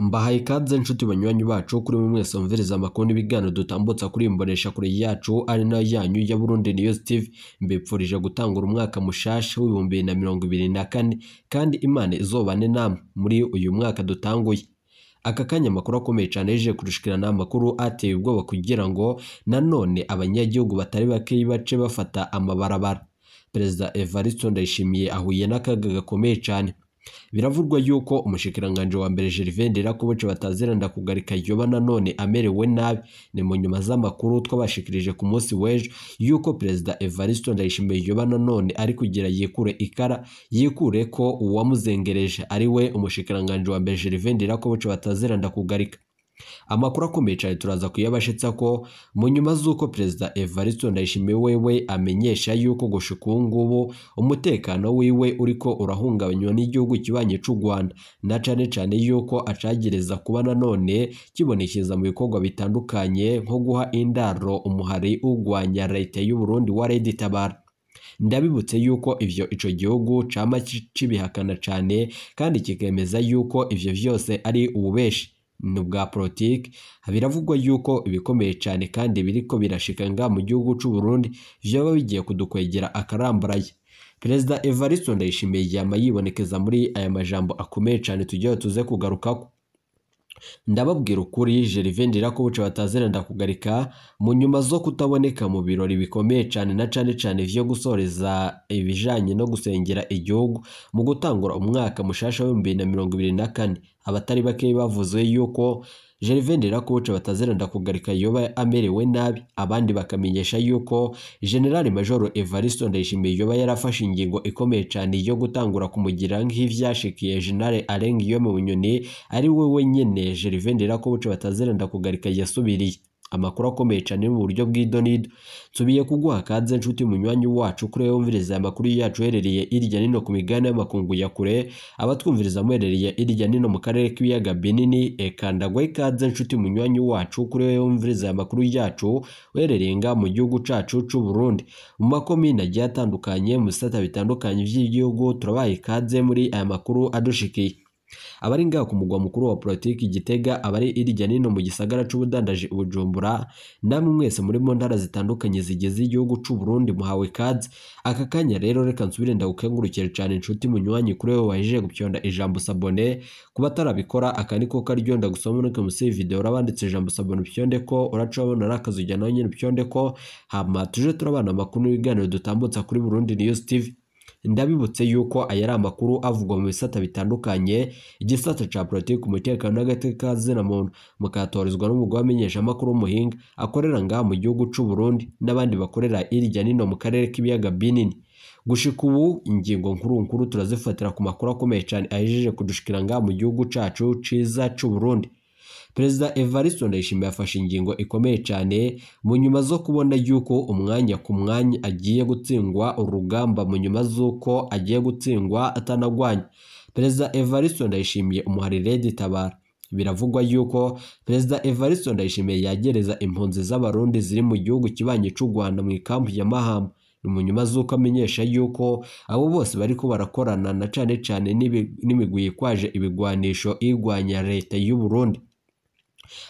Mbahaye ikaze nshuti banywanyi bacu kuri mwe mwese mumviriza amakuru n'ibiganiro dutambutsa kuri imbonesha kure yacu ari nayo yanyu ya Burundi News TV. Mbipfurije gutangura umwaka mushasha w'2024 kandi Imana izobane namwe muri uyu mwaka dutanguye. Aka kanya amakuru akomeye cyane yaje kurushikirana amakuru ateye ubwoba kugira ngo nanone abanyagihugu batari bake bace bafata amabarabara. Perezida Evariste Ndayishimiye ahuye n'akaga gakomeye cyane. Biravugwa yuko umushikiranganje wa mbere Gervais Ndirakobuce bataziranda kugarika yoba nanone amerewe nabi. Ni mu nyuma z'amakuru twabashikirije ku munsi w'ejo yuko Perezida Evariste Ndayishimiye yoba nanone ari kugira yikure ikara, yikure ko uwamuzengereje ari we umushikiranganje wa mbere Gervais Ndirakobuce bataziranda kugarika. Amakuru akomeye cyane turaza kuyabashitsa ko mu nyuma z'uko Perezida Evariste Ndayishimiye wewe amenyesha yuko gushika ubu ngubu umutekano wiwe uriko urahungabanywa n'igihugu kibanye c'u Rwanda, na cane cane yuko acagereza kuba nanone kibonekeza mu bikorwa bitandukanye nko guha indaro umuhari ugwanya leta y'u Burundi wa Red Tabara. Ndabibutse yuko ivyo ico gihugu cama cibihakana cane kandi kikemeza yuko ivyo vyose ari ububeshi nubwa politiki. Biravugwa yuko ibikomeye cyane kandi biriko birashika nga mu gihugu c'u Burundi vyoba bigiye kudukwegera akarambaraye. Perezida Evariste Ndayishimiye yama yibonekeza muri aya majambo akomeye cyane tugiye tuze kugarukako. Ndababwira ukuri, Gervais Ndirakobuce bataziranda kugarika mu nyuma zo kutaboneka mu birori bikomeye cyane na cane cane vyo gusoreza ibijanye no gusengera igihugu mu gutangura umwaka mushasha w'2024. Abatari bake bavuze yuko Gervais Ndirakobuce bataziranda kugarika yoba amerewe nabi, abandi bakamenyesha yuko General Major Evariste Ndayishimiye yoba yarafashe ingingo ikomeye cyane yo gutangura kumugira nk'ivyashikiye General Alain Guillaume Bunyoni, ari we wenyene Gervais Ndirakobuce bataziranda kugarika yasubiriye. Amakuru akomeye cyane mu buryo bw'idonido. Nsubiye kuguha kaze nshuti munywanyi wacu kuri wumviriza amakuru yacu herereye irya nino ku migabane y'amakungu ya kure, abatwumviriza muherereye irya nino mu karere k'ibiyaga binini. Eka ndagwa ikaze nshuti munywanyi wacu kuri wumviriza amakuru yacu uherereye nga mu gihugu cacu c'u Burundi, mu makomine agiye atandukanye, mu bisata bitandukanye vy'igihugu. Turabaye ikaze muri aya makuru adushikiye. Abari ngaha ku mugwa mukuru wa politiki Gitega, abari irya nino mu gisagara c'ubudandaji Bujumbura, namwe mwese muri mu ntara zitandukanye zigize igihugu c'u Burundi muhawe kaze. Aka kanya rero reka nsubire ndagukengurukire cyane nshuti munywanyi kuri wewe wahejeje gupyonda ijambo sabone. Kuba atarabikora aka niko karyo ndagusoma nuko musi video urabanditse ijambo sabone upyonde ko uraca wabona arakazi ujya nawe nyine upyonde ko, hama tuje turabana amakuru n'ibiganiro dutambutsa kuri Burundi News TV. Ndabibutse yuko aya ari amakuru avugwa mu bisata bitandukanye, igisata ca politiki, umutekano n'agateka kazina muntu, mukatorizwa n'umugwi wamenyesha amakuru w'umuhinga akorera ngaha mu gihugu c'u Burundi n'abandi bakorera irya nino mu karere k'ibiyaga binini. Gushika ubu ingingo nkuru nkuru turazifatira ku makuru akomeye cyane ahejeje kudushikira ngaha mu gihugu cacu ciza c'u Burundi. Perezida Evariste Ndayishimiye yafashe ingingo ikomeye cyane mu nyuma zo kubona yuko umwanya ku mwanya agiye gutsindwa urugamba, mu nyuma z'uko agiye gutsindwa atanagwanya. Perezida Evariste Ndayishimiye umuhari Red Tabara. Biravugwa yuko Perezida Evariste Ndayishimiye yagereza impunzi z'abarundi ziri mu gihugu kibanye c'u Rwanda mu ikampu ya Mahama. Mu nyuma z'uko amenyesha yuko abo bose bariko barakorana na cane cane n'imigwi yitwaje ibigwanisho igwanya leta y'u Burundi.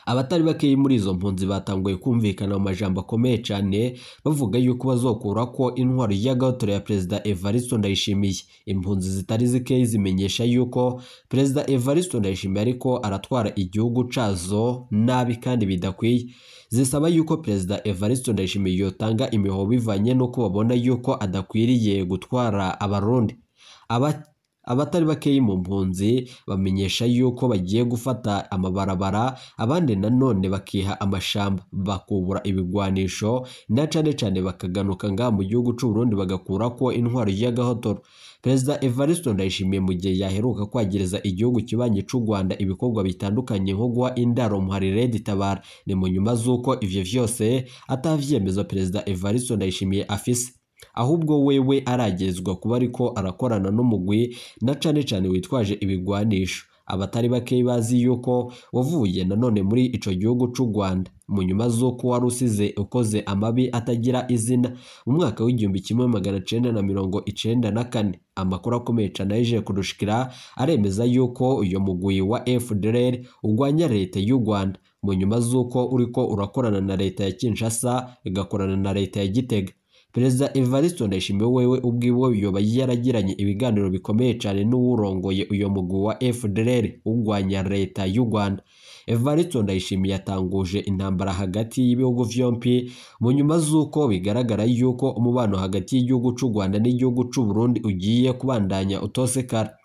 Abatari bake muri izo mpunzi batanguye kumvikana mu majambo akomeye cyane bavuga yuko bazokura ko intwaro y'agahotora ya Perezida Evariste Ndayishimiye. Impunzi zitari zike zimenyesha yuko Perezida Evariste Ndayishimiye ariko aratwara igihugu cazo nabi kandi bidakwiye. Zisaba yuko Perezida Evariste Ndayishimiye yotanga imihoho bivanye nuko babona yuko adakwiriye gutwara abarundi. Abatari bakeyi mu mpunzi bamenyesha yuko bagiye gufata amabarabara, abandi nanone bakiha amashamba bakubura ibigwanisho na cane cane bakaganuka ngaha mu gihugu c'u Burundi bagakura ko intwaro y'agahotoro. Perezida Evariste Ndayishimiye mu gihe yaheruka kwagereza igihugu kibanye c'u Rwanda ibikorwa bitandukanye nko guha indaro umuhari Red Tabara, ni mu nyuma z'uko ivyo vyose atavyemezo Perezida Evariste Ndayishimiye afise, ahubwo wewe aragezwa kuba ariko arakorana n'umugwi na cane cane witwaje ibigwanisho. Abatari bake bazi yuko wavuye nanone muri ico gihugu c'u Rwanda mu nyuma z'uko wari usize ukoze amabi atagira izina mu mwaka w'1994. Amakuru akomeye cane yaje kudushikira aremeza yuko uyo mugwi wa FDLR ugwanya leta y'u Rwanda mu nyuma z'uko uriko urakorana na leta ya Kinshasa igakorana na leta ya Gitega. Perezida Evariste Ndayishimiye wewe ubwiwe yoba yaragiranye ibiganiro bikomeye cyane n'uwurongoye uyo mugwi wa FDLR ugwanya leta y'u Rwanda. Evariste Ndayishimiye yatanguje intambara hagati y'ibihugu vyompi mu nyuma z'uko bigaragara yuko umubano hagati y'igihugu c'u Rwanda n'igihugu c'u Burundi ugiye kubandanya utosekara.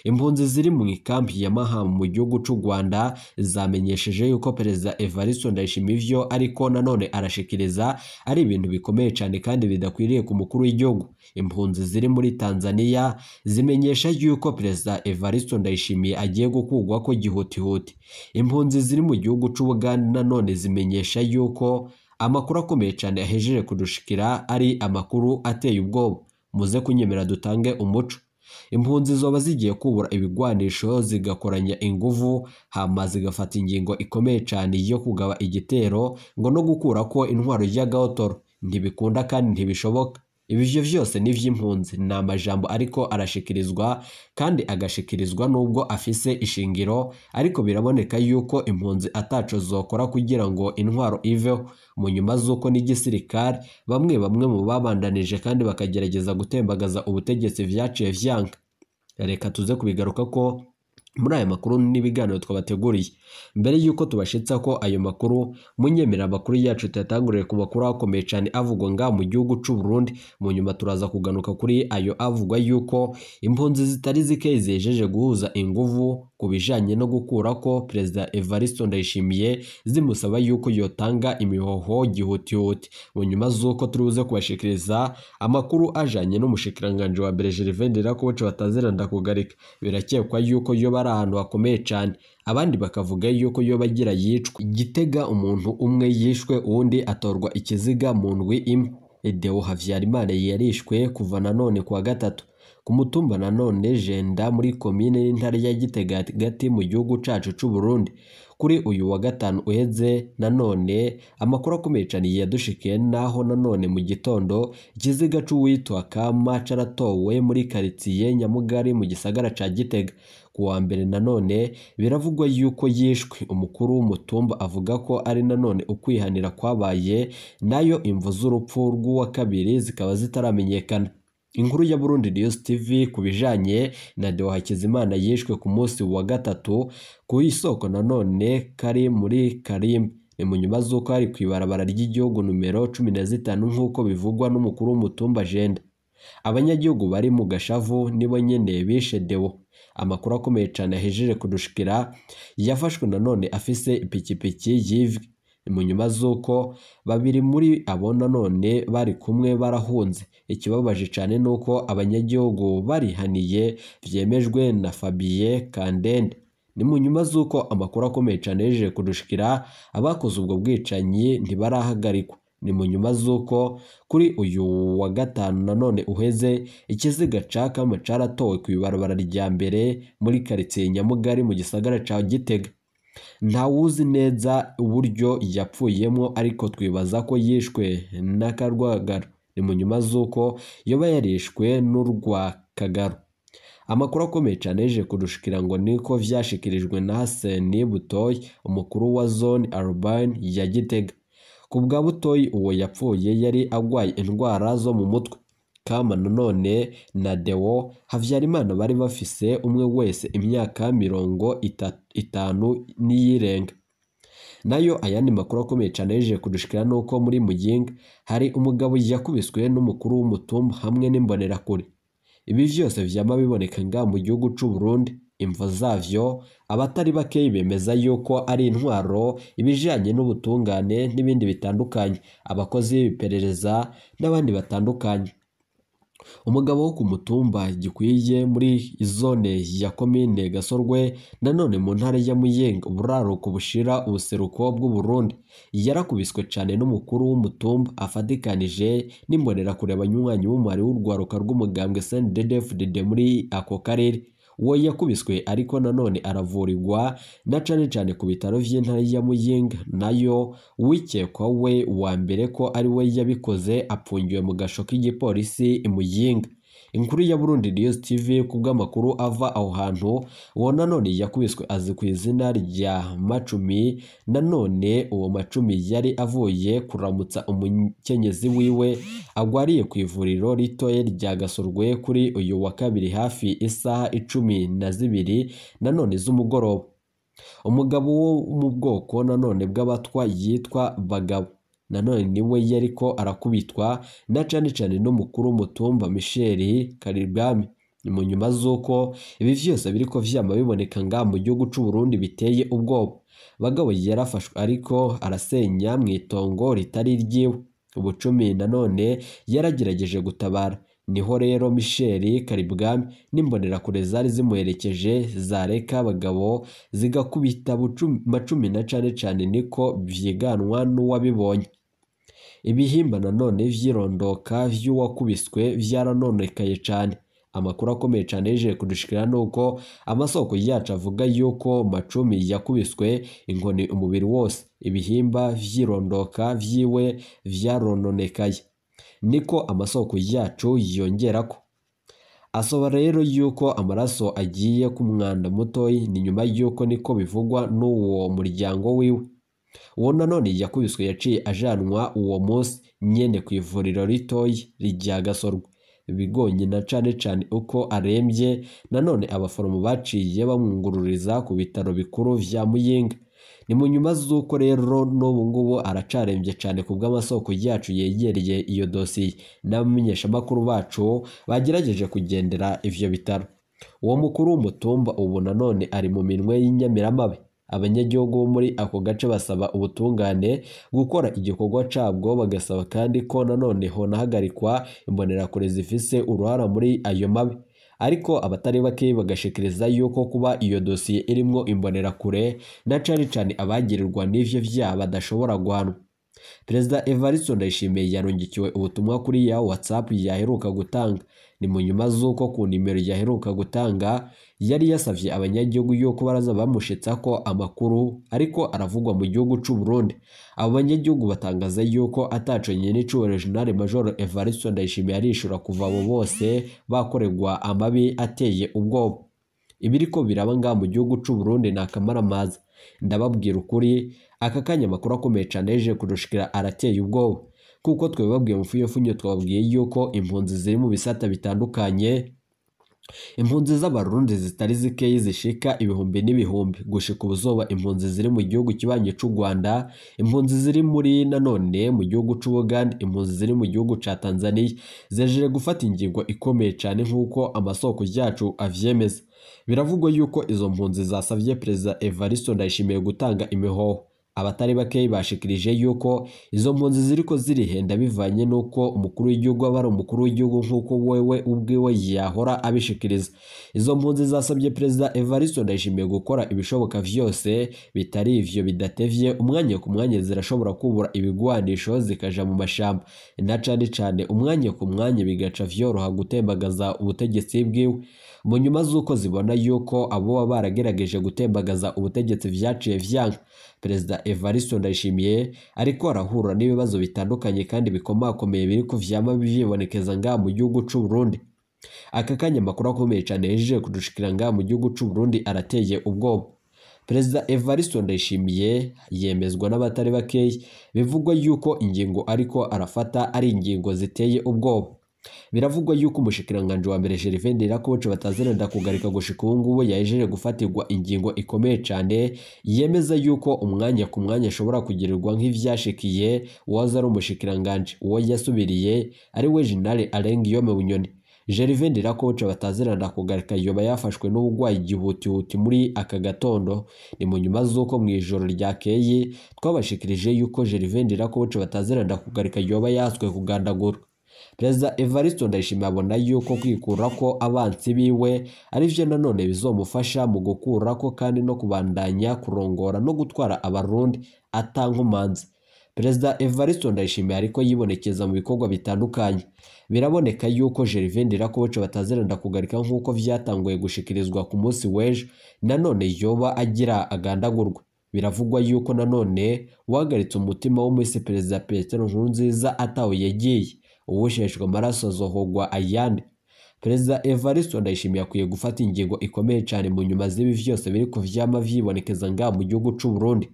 Impunzi ziri mu ikambi ya Mahama mu gihugu c'u Rwanda zamenyesheje yuko Perezida Evariste Ndayishimiye ivyo ariko nanone arashikiriza ari ibintu bikomeye cyane kandi bidakwiriye ku mukuru w'igihugu. Impunzi ziri muri Tanzania zimenyesha yuko Perezida Evariste Ndayishimiye agiye gukugwa ko gihutihuti. Impunzi ziri mu gihugu c'u Buganda nanone zimenyesha yuko amakuru akomeye cyane ahejeje kudushikira ari amakuru ateye ubwoba. Muze kunyemera dutange umuco. Impunzi zoba zigiye kubura ibigwanisho zigakoranya inguvu hama zigafata ingingo ikomeye cyane yo kugaba igitero ngo no gukura ko intwaro y'agahotoro. Ntibikunda kandi ntibishoboka. Ibivyo vyose ni vy'impunzi, ni amajambo ariko arashikirizwa kandi agashikirizwa nubwo afise ishingiro, ariko biraboneka yuko impunzi ataco zokora kugira ngo intwaro iveho mu nyuma z'uko n'igisirikare bamwe bamwe mu babandanije kandi bakagerageza gutembagaza ubutegetsi vyaciye vyanka. Reka tuze kubigaruka ko muri aya makuru n'ibiganiro twabateguriye. Mbere yuko tubashitsa ko ayo makuru, munyemera amakuru yacu tuyatangurire ku makuru akomeye cyane avugwa nga mu gihugu c'u Burundi. Mu nyuma turaza kuganuka kuri ayo avugwa yuko impunzi zitari zike zijeje guhuza inguvu ku bijanye no gukura ko Perezida Evariste Ndayishimiye zimusaba yuko yotanga imihoho gihutihuti. Mu nyuma z'uko turibuze kubashikiriza amakuru ajanye n'umushikiranganje wa mbere Gervais Ndirakobuca bataziranda kugarika, birakekwa yuko yoba ari ahantu hakomeye cyane, abandi bakavuga yuko yoba agira yicwa. Gitega umuntu umwe yishwe uwundi atorwa ikiziga mu ndwi imwe. Deo Havyarimana yarishwe kuva nanone kuwa gatatu ku mutumba nanone Jenda muri komine n'intara ya Gitega hagati mu gihugu cacu c'u Burundi. Kuri uyu wa gatanu uheze nanone amakuru akomeye cyane yadushikiye naho nanone mu gitondo ikiziga c'uwitwa Kama caratowe muri karitsiye Nyamugari mu gisagara ca Gitega. Kuwa mbere nanone biravugwa yuko yishwe. Umukuru w'umutumba avuga ko ari nanone ukwihanira kwabaye, nayo imvo z'urupfu rw'uwa kabiri zikaba zitaramenyekana. Inkuru ya Burundi News TV ku bijanye na Deo Hakizimana yishwe ku munsi wa gatatu ku isoko nanone kari muri Karimbi. Ni mu nyuma z'uko ari kw'ibarabara ry'igihugu numero 15 nk'uko bivugwa n'umukuru w'umutumba Jenda. Abanyagihugu bari mu gashavu nibo nyene bishe Deo. Amakuru akomeye cyane ahejeje kudushikira yafashwe nanone afise ipikipiki yivwe. Mu nyuma z'uko babiri muri abo nanone bari kumwe barahunze. Ikibabaje cyane nuko abanyagihugu barihaniye vyemejwe na Fabien Kandende. Ni mu nyuma z'uko amakuru akomeye cyane yaje kudushikira abakoze ubwo bwicanyi ntibarahagarikwa. Ni mu nyuma z'uko kuri uyu wa gatanu nanone uheze ikiziga ca Kama caratowe kw'ibarabara rya mbere muri karitsiye Nyamugari mu gisagara ca Gitega. Ntawuzi neza uburyo yapfuyemo ariko twibaza ko yishwe n'akarwagaro. Ni mu nyuma z'uko yoba yarishwe n'urwakagaro. Amakuru akomeye cyane yaje kudushikira ngo niko vyashikirijwe na Hassan Butoyi, umukuru wa zone Urban ya Gitega. Ku bwa Butoyi uwo yapfuye yari agwaye indwara zo mu mutwe. Kama nanone na Deo Havyarimana bari bafise umwe wese imyaka 50 n'iyirenga. Nayo ayandi makuru akomeye cyane yaje kudushikira nuko muri Muyinga hari umugabo yakubiswe n'umukuru w'umutumba hamwe n'imbonerakure. Ibi vyose vyama biboneka nga mu gihugu c'u Burundi. Imvo zavyo abatari bake bemeza yuko ari intwaro, ibijanye n'ubutungane n'ibindi bitandukanye, abakozi b'iperereza n'abandi batandukanye. Umugabo wo ku mutumba Gikwiye muri zone ya komine Gasorwe nanone mu ntara ya Muyinga uburaruko bushira ubuseruko bw'u Burundi yarakubiswe cyane n'umukuru w'umutumba afatikanije n'imbonerakure abanywanyi b'umwari w'urwaruka rw'umugambwe CNDD-FDD muri ako karere. Uwo yakubiswe ariko nanone aravurirwa na cane cane ku bitaro vy'intara ya Muyinga, nayo uwikekwa we wa mbere ko ari we yabikoze apfungiwe mu gasho k'igipolisi i Muyinga. Inkuru ya Burundi News TV kubw'amakuru ava aho hantu, uwo nanone yakubiswe azi ku izina rya Macumi. Nanone uwo Macumi yari avuye kuramutsa umukenyezi wiwe agwariye ku ivuriro ritoya rya Gasorwe kuri uyu wa kabiri hafi isaha 12 nanone z'umugoroba. Umugabo wo mu bwoko nanone bw'abatwa yitwa Bagabo nanone niwe yariko arakubitwa na cane cane n'umukuru w'umutumba Michel Karibwami. Ni mu nyuma z'uko ibi vyose biriko vyama biboneka ngaha mu gihugu c'u Burundi biteye ubwoba. Bagabo yarafashwe ariko arasenya mw'itongo ritari iryiwe. Ubucumi nanone yaragerageje gutabara. Niho rero Michel Karibwami n'imbonerakure zari zimuherekeje zareka Bagabo zigakubita Macumi na cane cane, niko vyiganwa n'uwabibonye. Ibihimba nanone vy'irondoka vy'uwakubiswe vyaranonekaye cane. Amakuru akomeye cane yeje kudushikira nuko amasoko yacu avuga yuko Macumi yakubiswe inkoni umubiri wose, ibihimba vy'irondoka vyiwe vyarononekaye, niko amasoko yacu yongerako. Asaba rero yuko amaraso agiye ku mwanda mutoyi, ni nyuma yuko niko bivugwa n'uwo muryango wiwe. Uwo nanone yakubiswe yaciye ajanwa uwo munsi nyene ku ivuriro ritoyi rya Gasorwe. Bigonye na cane cane uko aremvye, nanone abaforomo baciye bamwungururiza ku bitaro bikuru vya Muyinga. Ni mu nyuma z'uko rero n'ubu ngubu aracaremvye cane kubw'amasoko yacu yegereye iyo dosiye n'abamenyeshamakuru bacu bagerageje kugendera ivyo bitaro. Uwo mukuru w'umutumba ubu nanone ari mu minwe y'inyamiramabi. Abanyagihugu bo muri ako gace basaba ubutungane gukora igikorwa cabwo, bagasaba kandi ko nanone honahagarikwa imbonerakure zifise uruhara muri ayo mabi. Ariko abatari bake bagashikiriza yuko kuba iyo dosiye irimwo imbonerakure na cane cane abagirirwa n'ivyo vyaha badashobora guhanwa. Perezida Evariste Ndayishimiye yarungikiwe ubutumwa kuri ya WhatsApp yaheruka gutanga. Ni mu nyuma z'uko ku nimero yaheruka gutanga yari yasavye abanyagihugu yuko baraza bamushitsa ko amakuru ariko aravugwa mu gihugu c'u Burundi. Abo banyagihugu batangaza yuko ataco nyene c'uwo General Major Evariste Ndayishimiye arishura kuva abo bose bakorerwa amabi ateye ubwoba. Ibiriko biraba ngaha mu gihugu c'u Burundi ni akamaramaza. Ndababwira ukuri, aka kanya amakuru akomeye cane yeje kudushikira arateye ubwoba, kuko twebabwiye mufuyofunyo twababwiye yuko impunzi ziri mu bisata bitandukanye, impunzi z'abarundi zitari zikeyi zishika ibihumbi n'ibihumbi. Gushika ubuzoba impunzi ziri mu gihugu kibanyi c'u Rwanda, impunzi ziri muri nanone mu gihugu c'u Bugande, impunzi ziri mu gihugu ca Tanzania zejeje gufata ingingo ikomeye cane nk'uko amasoko yacu avyemeza. Biravugwa yuko izo mpunzi zasavye Perezida Evariste Ndayishimiye gutanga imihoho. Abatari bakeyi bashikirije yuko izo mpunzi ziriko zirihenda bivanye nuko umukuru w'igihugu aba ari umukuru w'igihugu nk'uko wewe ubwiwe yahora abishikiriza. Izo mpunzi zasabye Perezida Evariste Ndayishimiye gukora ibishoboka vyose, bitari ivyo bidatevye umwanya ku mwanya zirashobora kubura ibigwanisho zikaja mu mashamba, na cane cane umwanya ku mwanya bigaca vyoroha gutembagaza ubutegetsi bwiwe. Mu nyuma z'uko zibona yuko abo baba baragerageje gutembagaza ubutegetsi vyaciye vyanka, Perezida Evariste Ndayishimiye ariko arahura n'ibibazo bitandukanye kandi bikomakomeye biriko vyama vyibonekeza ngaha mu gihugu c'u Burundi. Aka kanya amakuru akomeye cane yejeje kudushikira ngaha mu gihugu c'u Burundi arateye ubwoba. Perezida Evariste Ndayishimiye yemezwa n'abatari bakeyi, bivugwa yuko ingingo ariko arafata ari ingingo ziteye ubwoba. Biravugwa yuko umushikiranganje wa mbere Gervais Ndirakobuca batazirenda kugarika gushika ubu ngubu yahejeje gufatirwa ingingo ikomeye cane yemeza yuko umwanya ku mwanya ashobora kugirirwa nk'ivyashikiye uwaza ari umushikiranganje uwo yasubiriye ari we General Alain Guillaume Bunyoni. Gervais Ndirakobuca batazirenda kugarika yoba yafashwe n'ubugwayi gihutihuti muri aka gatondo. Ni mu nyuma z'uko mw'ijoro ryakeye twabashikirije yuko Gervais Ndirakobuca batazirenda kugarika yoba yatswe kugandagurwa. Perezida Evariste Ndayishimiye abona yuko kwikura ko abansi biwe arivyo nanone bizomufasha mu gukurako kandi no kubandanya kurongora no gutwara abarundi atankomanzi. Perezida Evariste Ndayishimiye ariko yibonekeza mu bikorwa bitandukanye. Biraboneka yuko Gervais Ndirakobuca bataziranda kugarika nk'uko vyatanguye gushikirizwa ku munsi w'ejo, nanone yoba agira agandagurwa. Biravugwa yuko nanone wahagaritse umutima w'umuhisi Perezida Petero Nkurunziza atawe yagiye, uwusheshwe amaraso azohogwa ayandi. Perezida Evariste Ndayishimiye akwiye gufata ingingo ikomeye cane mu nyuma z'ibi vyose biriko vyama vyibonekeza ngaha mu gihugu c'u Burundi.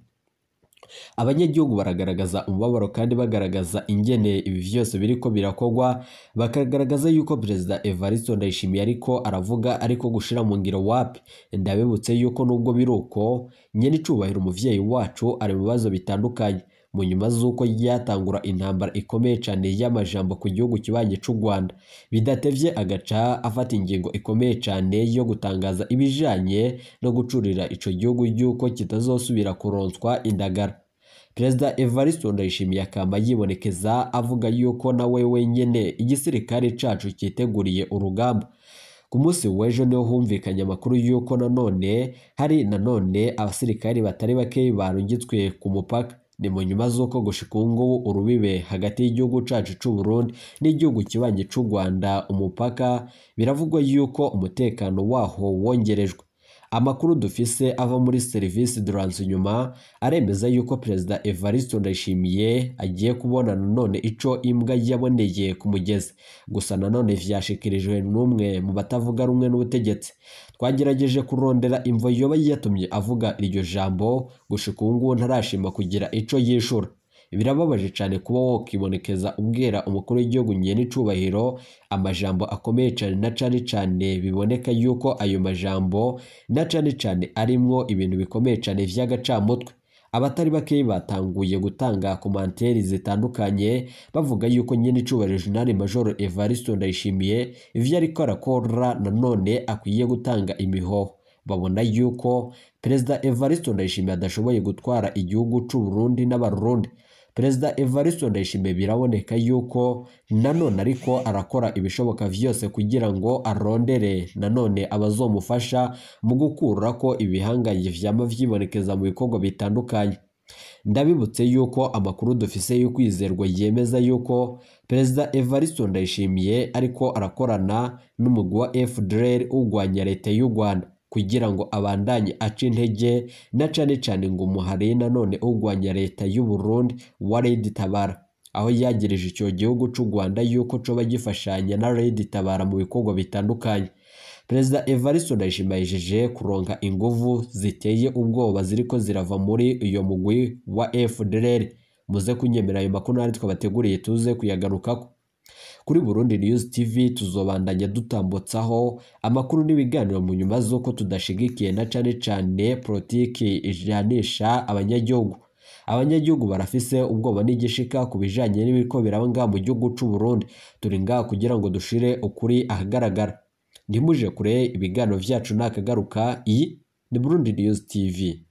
Abanyagihugu baragaragaza umubabaro kandi bagaragaza ingene ibi vyose biriko birakogwa, bakagaragaza yuko Perezida Evariste Ndayishimiye ariko aravuga ariko gushira mu ngiro wapi. Ndabibutse yuko nubwo biruko nyene icubahiro umuvyeyi wacu ari mu bibazo bitandukanye mu nyuma z'uko yatangura intambara ikomeye cane y'amajambo ku gihugu kibanye c'u Rwanda, bidatevye agaca afata ingingo ikomeye cane yo gutangaza ibijanye no gucurira ico gihugu yuko kitazosubira kuronswa indagara. Perezida Evariste Ndayishimiye akaba yibonekeza avuga yuko nawe wenyene igisirikare cacu cyiteguriye urugamba. Ku munsi w'ejo niho humvikanye amakuru yuko nanone hari nanone abasirikari batari bake barungitswe ku mupaka. Ni mu nyuma z'uko gushika ubu ngubu urubibe hagati y'igihugu cacu c'u Burundi n'igihugu kibanye c'u Rwanda umupaka, biravugwa yuko umutekano waho wongerejwe. Amakuru dufise ava muri service de renseignement aremeza yuko Perezida Evariste Ndayishimiye agiye kubona nanone ico imbwa yaboneye ku mugezi. Gusa nanone vyashikirijwe n'umwe mu batavuga rumwe n'ubutegetsi. Twagerageje kurondera imvo yoba yatumye avuga iryo jambo, gushika ubu ngubu ntarashima kugira ico yishura. Birababaje cane kuba wokibonekeza ubwira umukuru w'igihugu nyene icubahiro amajambo akomeye cane, na cane cane biboneka yuko ayo majambo na cane cane arimwo ibintu bikomeye cane vy'agacamutwe. Abatari bake batanguye gutanga komanteri zitandukanye bavuga yuko nyene icubahiro General Major Evariste Ndayishimiye ivyo ariko arakora nanone akwiye gutanga imihoho. Babona yuko Perezida Evariste Ndayishimiye adashoboye gutwara igihugu c'u Burundi n'Abarundi. Perezida Evariste Ndayishimiye biraboneka yuko nanone ariko arakora ibishoboka vyose kugira ngo arondere nanone abazomufasha mu gukurako ibihangange vyama vyibonekeza mu bikorwa bitandukanye. Ndabibutse yuko amakuru dufise y'ukwizerwa yemeza yuko Perezida Evariste Ndayishimiye ariko arakorana n'umugwi wa FDLR urwanya leta y'u Rwanda kugira ngo abandanye aca intege na cane cane ngo umuhari nanone urwanya leta y'u Burundi wa Red Tabara, aho yagirije ico gihugu c'u Rwanda yuko coba gifashanya na Red Tabara mu bikorwa bitandukanye. Perezida Evariste Ndayishimiye ahejeje kuronka inguvu ziteye ubwoba ziriko zirava muri iyo mugwi wa FDLR. Muze kunyemera ayo makuru nari twabateguriye tuze kuyagarukako. Kuri Burundi News TV tuzobandanya dutambutsaho amakuru n'ibiganiro mu nyuma z'uko tudashigikiye na cane cane politiki ijanisha abanyagihugu. Abanyagihugu barafise ubwoba n'igishika ku bijanye n'ibiriko biraba ngaha mu gihugu c'u Burundi. Turi ngaha kugira ngo dushire ukuri ahagaragara. Ntimuje kure, ibiganiro vyacu nakagaruka. Iyi ni Burundi News TV.